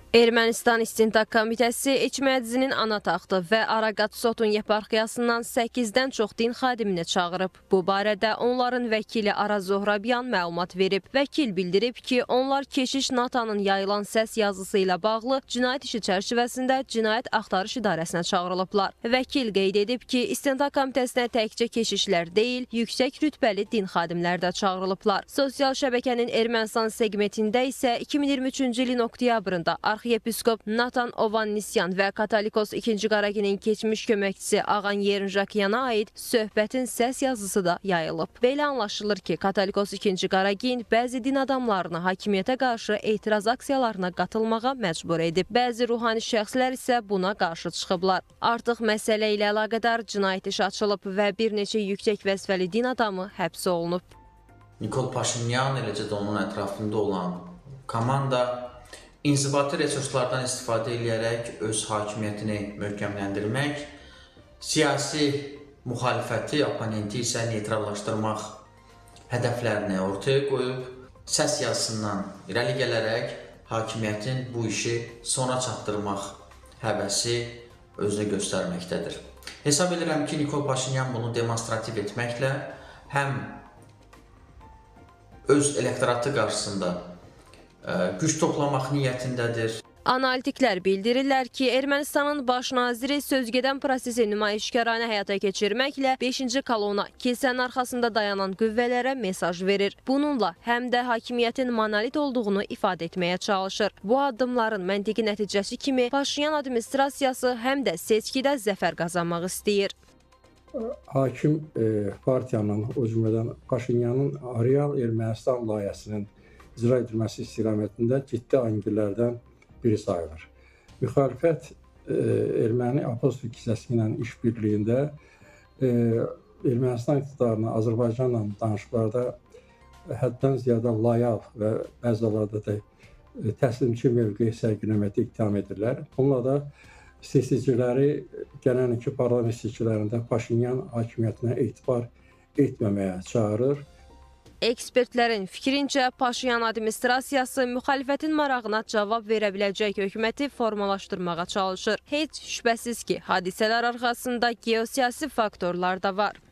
Ermənistan İstintaq Komitəsi Eçmiədzinin ana taxtı və Araqat-Sotun yeparxiyasından 8-dən çox din xadimini çağırıb. Bu barədə onların vəkili Ara Zohrabyan məlumat verib. Vəkil bildirib ki, onlar keşiş Natanın yayılan səs yazısı ilə bağlı cinayət işi çərçivəsində Cinayət Axtarış İdarəsinə çağırılıblar. Vəkil qeyd edib ki, İstintaq Komitəsinə təkcə keşişlər deyil, yüksək rütbəli din xadimləri də çağırılıblar. Sosial şəbəkənin Ermənistan segmentində isə 2023-cü ilin oktyabrında Arxiyepiskop Natan Ovannisyan və Katolikos II Qaraginin keçmiş köməkçisi Ağan Yerinjakiyana aid söhbətin səs yazısı da yayılıb. Belə anlaşılır ki, Katolikos II Qaragin bəzi din adamlarını hakimiyyətə qarşı etiraz aksiyalarına qatılmağa məcbur edib. Bəzi ruhani şəxslər isə buna qarşı çıxıblar. Artıq məsələ ilə əlaqədar cinayət işi açılıb və bir neçə yüksək vəzifəli din adamı həbs olunub. Nikol Paşinyan, eləcə də onun ətrafında olan komanda inzibati resurslardan istifadə eləyərək öz hakimiyyətini möhkəmləndirmək, siyasi müxalifəti, oponenti isə neytrallaşdırmaq hədəflərini ortaya qoyub, səs yazısından irəli gələrək hakimiyyətin bu işi sona çatdırmaq həvəsi özünü göstərməkdədir. Hesab edirəm ki, Nikol Paşinyan bunu demonstrativ etməklə həm öz elektoratı qarşısında güc toplamaq niyyətindədir. Analitiklər bildirirlər ki, Ermənistanın baş naziri sözgedən prosesi nümayişkaranə həyata keçirməklə 5-ci kolona, kilsənin arxasında dayanan qüvvələrə mesaj verir. Bununla həm də hakimiyyətin monolit olduğunu ifadə etməyə çalışır. Bu addımların məntiqi nəticəsi kimi Paşinyan administrasiyası həm də seçkidə zəfər qazanmaq istəyir. Hakim partiyanın, o cümlədən Paşinyanın Real Ermənistan layihəsinin icra edilməsi istiqamətində ciddi angillərdən biri sayılır. Müxalifət Erməni Apostol kilsəsi ilə işbirliyində Ermənistan iqtidarına Azərbaycanla danışıqlarda həddən ziyadə layal və bəzi hallarda da təslimçi mövqe sərgiləməkdə ittiham edirlər. Bununla da seçiciləri gələn iki parlament seçkilərində Paşinyan hakimiyyətinə etibar etməməyə çağırır. Ekspertlərin fikrincə, Paşinyan administrasiyası müxalifətin marağına cavab verə biləcək hökuməti formalaşdırmağa çalışır. Heç şübhəsiz ki, hadisələr arxasında geosiyasi faktorlar da var.